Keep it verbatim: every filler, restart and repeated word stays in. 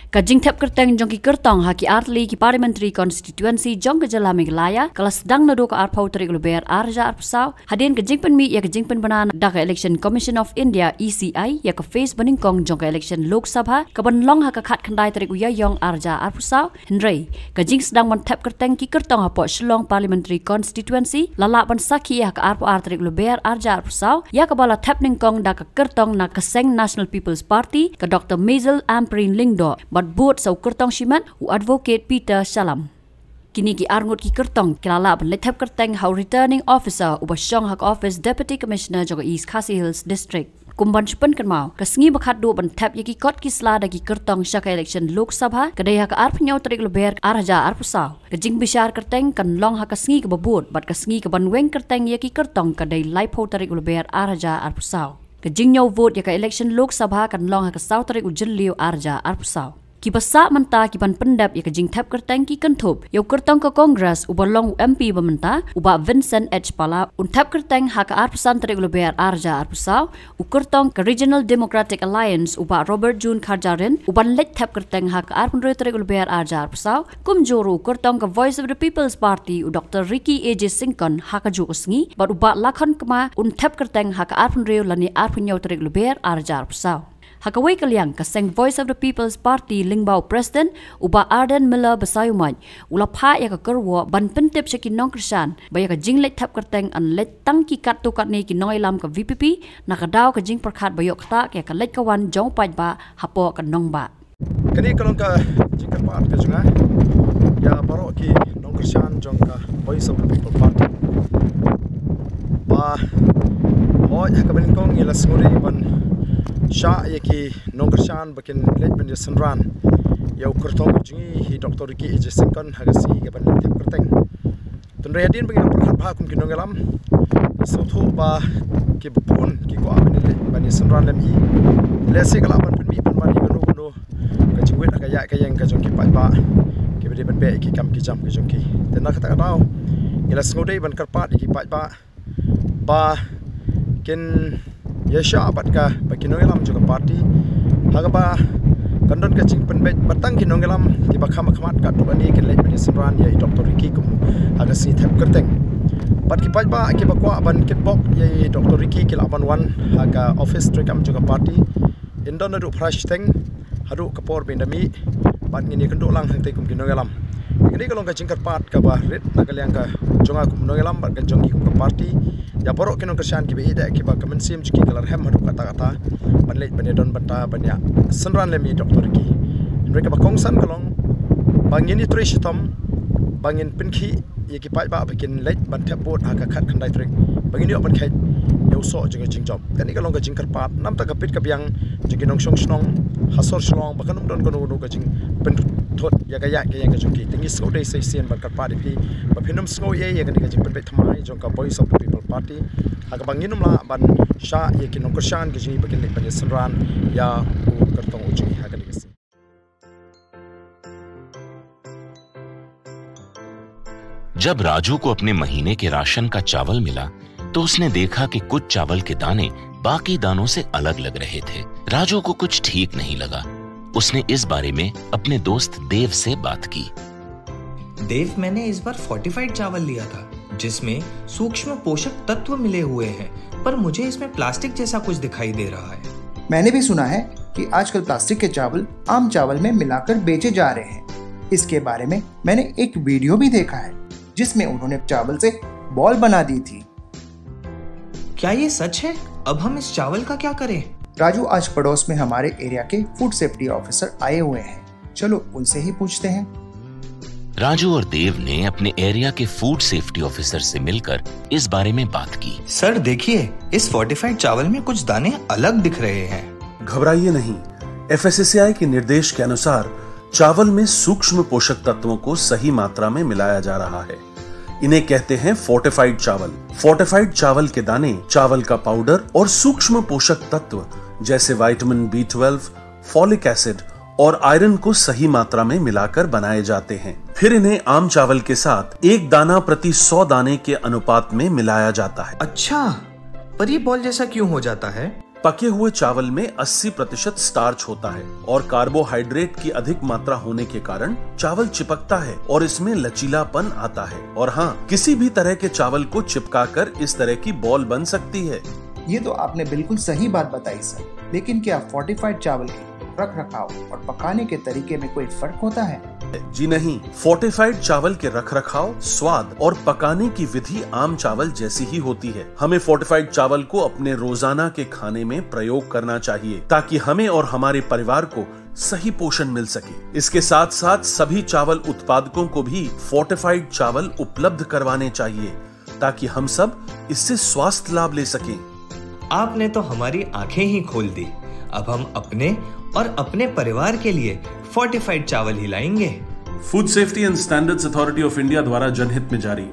Ka jingthep kyrteng jong ki kyrtong ha ki artylli ki parliamentary constituency jong ka jylla Meghalaya ka la sdang naduh ka arphew tarik Lber ar hajar arphew saw, hadien ka jingpynmih ïa ka jingpynbna da ka Election Commission of India, E C I, ïa ka phase banyngkong jong ka election Lok Sabha ka ban long ha ka khatkhyndai tarik u Ïaïong ar hajar arphew saw. Hynrei ka jingsdang ban thep kyrteng ki kyrtong hapoh Shillong Parliamentary Constituency la lah ban sakhi ha ka arphew ar tarik Lber ar hajar arphew saw, ïa kaba la thep nyngkong da ka kyrtong na ka seng National People's Party, ka Doctor Maisel Ampareen Lyngdoh, bad bud sa u kyrtong shimet, u Advocate Peter Shallam. Kine ki arngut ki kyrtong ki la lah ban leit thep kyrteng ha u Returning Officer uba shong ha ka office Deputy Commissioner jong ka East Khasi Hills District. Kum ban shu pynkynmaw, ka sngi ba khatduh ban thep ïa ki kot ki sla da ki kyrtong sha ka election Lok Sabha ka dei ha ka arphew hynñiew tarik Lber ar hajar arphew saw. Ka jingbishar kyrteng kan long ha ka sngi kaba bud, bad ka sngi ka ban weng kyrteng ïa ki kyrtong ka dei laiphew tarik Lber ar hajar arphew saw. Ka jingñiew vote ïa ka election Lok Sabha kan long ha ka saw tarik u Jylliew ar hajar arphew saw. Kiba sah mynta ki ban pyndep ïa ka jingthep kyrteng ki kynthup ïa u kyrtong ka Congress uba long u M P ba mynta, u Bah Vincent H Pala, un thep kyrteng ha ka arphew san tarik Lber ar hajar arphew saw, u kyrtong ka Regional Democratic Alliance u Bah Robert June Kharjahrin, u ban leit thep kyrteng ha ka arphew hynriew tarik Lber ar hajar arphew saw, kumjuh ruh u kyrtong ka Voice of the People's Party u Doctor Ricky A J Syngkon ha kajuh ka sngi, bad u Bah Lakhon Kma un thep kyrteng ha ka arphew hynriew lane arphew hynñiew tarik Lber ar hajar arphew saw. Ha kawei ka liang, ka seng Voice of the People's Party lyngba u President, u Bah Ardent Miller Basaiawmoit, u la phah ïa ka kyrwoh ban pyntip sha ki nongkyrshan ba ïa ka jingleit thep kyrteng yn leit tang ki katto katne ki nongïalam ka V P P, na ka daw ka jingpyrkhat ba ïoh ktah ïa ka leit ka wan jong u paidbah hapoh ka nongbah. Kane ka long ka jingkyrpad ka jong nga ïa baroh ki nongkyrshan jong ka Voice of the People Party ba hooid ha kaba nyngkong ngi la sngewdei ban shah ïa ki nongkyrshan ba kin leit ban ïa synran ïa u kyrtong jong ngi hi Doctor Ricky A J Syngkon ha ka sngi ka ban leit thep kyrteng. Hynrei hadien ba ngi la pyrkhat bha kum ki nongïalam, ngi sngewthuh ba kiba bun ki kwah ban ïa leit ban ïa synran lem hi. Lehse ka lah ban pynmih pynban ïa kano kano ka jingwit ha ka ïaid ka ïeng ka jong ki paidbah kiba dei ban beh ïa ki kam ki jam ka jong ki. Te na kata ka daw ngi la sngewdei ban kyrpad ïa ki paidbah ba kin ïa shah bad ka, bad ki nongïalam jong ka party ha kaba kan don ka jingpynbeit ba tang ki nongïalam kiba kham khmat katto katne kin leit ban ïa synran ïa i Doctor Ricky kum ha ka sngi thep kyrteng. Bad ki paidbah kiba kwah ban kitbok ïa i Doctor Ricky ki lah ban wan ha ka office treikam jong ka party. Yn don naduh phra shiteng haduh ka por ba yn da mih bad ngin ïa kynduh lang hangtei kum ki nongïalam. Kane ka long ka jingkyrpad kaba rit na ka liang ka jong nga kum nongïalam bad ka jong ngi kum ka party. Ïa baroh ki nongkyrshan kiba ïeit kiba ka mynsiem jong ki ka la rhem haduh katta katta ban leit ban ïa don bynta ban ïa synran lem ïa i Doctor Ricky. Hynrei kaba kongsan ka long ba ngin ïa trei shitom ba ngin pynkhih ïa ki paidbah ba kin leit ban thep vote ha ka khatkhyndai tarik ba ngin ïoh ban kheit ïa u soh jong ka jingjop. Kane ka long ka jingkyrpad namar ka bit ka biang jong ki nongshong shnong ha sor Shillong ba kan ym don kano kano ka jingpynthut ïa ka ïaid ka ïeng ka jong ki. Te ngi sngewdei sa shisien ban kyrpad ïa phi ba phin ym sngew ei ei ïa kane ka jingpynbeit thymmai jong ka Voice of the People Party ha kaba ngin ym lah ban shah ïa ki nongkyrshan ka jong ngi ba kin leit ban ïa synran ïa u kyrtong u jong ngi ha kane ka sngi. जब राजू को अपने महीने के राशन का चावल मिला, तो उसने देखा कि कुछ चावल के दाने बाकी दानों से अलग लग रहे थे। राजू को कुछ ठीक नहीं लगा। उसने इस बारे में अपने दोस्त देव से बात की। देव, मैंने इस बार फोर्टिफाइड चावल लिया था, जिसमें सूक्ष्म पोषक तत्व मिले हुए हैं, पर मुझे इसमें प्लास्टिक जैसा कुछ दिखाई दे रहा है। मैंने भी सुना है कि आजकल प्लास्टिक के चावल आम चावल में मिलाकर बेचे जा रहे हैं। इसके बारे में मैंने एक वीडियो भी देखा है, जिसमें उन्होंने चावल से बॉल बना दी थी। क्या ये सच है? अब हम इस चावल का क्या करें? राजू, आज पड़ोस में हमारे एरिया के फूड सेफ्टी ऑफिसर आए हुए हैं, चलो उनसे ही पूछते हैं। राजू और देव ने अपने एरिया के फूड सेफ्टी ऑफिसर से मिलकर इस बारे में बात की। सर, देखिए, इस फोर्टिफाइड चावल में कुछ दाने अलग दिख रहे हैं। घबराइए नहीं, एफएसएसएआई के निर्देश के अनुसार चावल में सूक्ष्म पोषक तत्वों को सही मात्रा में मिलाया जा रहा है। इन्हें कहते हैं फोर्टिफाइड चावल। फोर्टिफाइड चावल के दाने चावल का पाउडर और सूक्ष्म पोषक तत्व जैसे vitamin B twelve, folic acid और आयरन को सही मात्रा में मिलाकर बनाए जाते हैं। फिर इन्हें आम चावल के साथ एक दाना प्रति सौ दाने के अनुपात में मिलाया जाता है। अच्छा, पर ये बॉल जैसा क्यों हो जाता है? पके हुए चावल में अस्सी प्रतिशत स्टार्च होता है और कार्बोहाइड्रेट की अधिक मात्रा होने के कारण चावल चिपकता है और इसमें लचीलापन आता है। और हाँ, किसी भी तरह के चावल को चिपकाकर इस तरह की बॉल बन सकती है। ये तो आपने बिल्कुल सही बात बताई सर, लेकिन क्या फोर्टिफाइड चावल के रख रखाव और पकाने के तरीके में कोई फर्क होता है? जी नहीं, फोर्टिफाइड चावल के रखरखाव, स्वाद और पकाने की विधि आम चावल जैसी ही होती है। हमें फोर्टिफाइड चावल को अपने रोजाना के खाने में प्रयोग करना चाहिए, ताकि हमें और हमारे परिवार को सही पोषण मिल सके। इसके साथ साथ सभी चावल उत्पादकों को भी फोर्टिफाइड चावल उपलब्ध करवाने चाहिए, ताकि हम सब इससे स्वास्थ्य लाभ ले सकें। आपने तो हमारी आंखें ही खोल दी। अब हम अपने और अपने परिवार के लिए फोर्टिफाइड चावल ही लाएंगे। Food Safety and Standards Authority of India द्वारा जनहित में जारी।